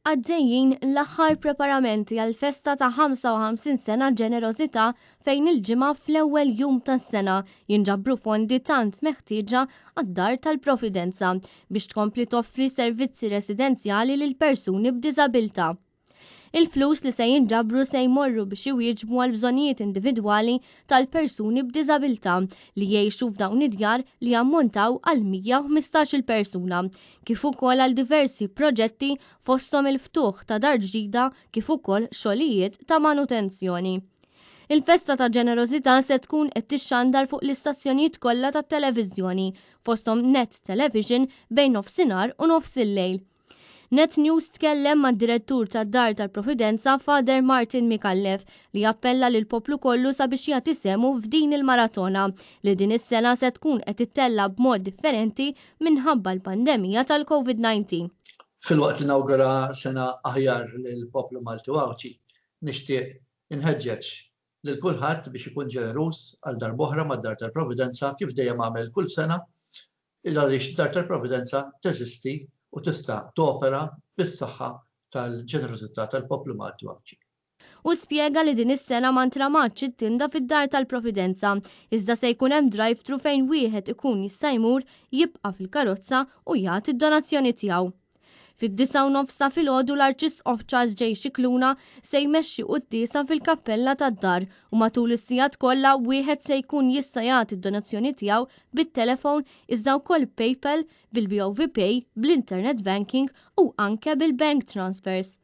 Għaddejjin l-aħħar preparamenti għall-festa ta' 55 sena ġenerożità fejn il-Ġimgħa fl-ewwel jum tas-sena jinġabru fondi tant meħtieġa għad-Dar tal-Providenza biex tkompli toffri servizzi residenzjali lil persuni b'diżabilità. Il-flus li se jinġabru se jmorru biex iwieġbu għall-bżonnijiet individwali tal-persuni b'diżabilità li jgħixu f'dawn id-djar li jammontaw għal 115-il persuna, kif ukoll għal diversi proġetti fosthom il-ftuħ ta' dar ġdida kif ukoll xogħlijiet ta' manutenzjoni. Il-festa ta' ġenerożità se tkun qed tixxandar fuq l-istazzjonijiet kollha tat-televiżjoni, fosthom Net Television bejn nofsinhar u nofsillejl. Net News tkellem mad-Direttur tad-Dar tal-Providenza Father Martin Micallef li appella lill-poplu kollu sabiex jagħti sehmu f'din il-maratona li din is-sena se tkun qed tittella' b'mod differenti minħabba l-pandemija tal-Covid-19. Filwaqt li nawgura sena aħjar lill-poplu Malti u Għawdxi, nixtieq inħeġġeġ lil kulħadd biex ikun ġeneruż għal darb'oħra mad-Dar tal-Providenza kif dejjem għamel kull sena għaliex id-Dar tal-Providenza teżisti u tista' topera bis-saħħa tal-ġenerożità tal-poplu Malti u Għawdxi. Hu spjega li din is-sena ma ntramatx it-tinda fid-Dar tal-Providenza, iżda se jkun hemm drive-thru fejn wieħed ikun jista' jmur jibqa' fil-karozza u jagħti d-donazzjoni tiegħu. Fid-disgħa u nofs ta' filgħodu l-Arċisqof Charles J. Scicluna se jmexxi quddiesa fil-kappella tad-dar u matul is-sigħat kollha wieħed se jkun jista' jagħti d-donazzjoni tiegħu bit-telefown iżda wkoll b'PayPal, bil-BOV Pay, bl-internet banking u anke bil-bank transfers.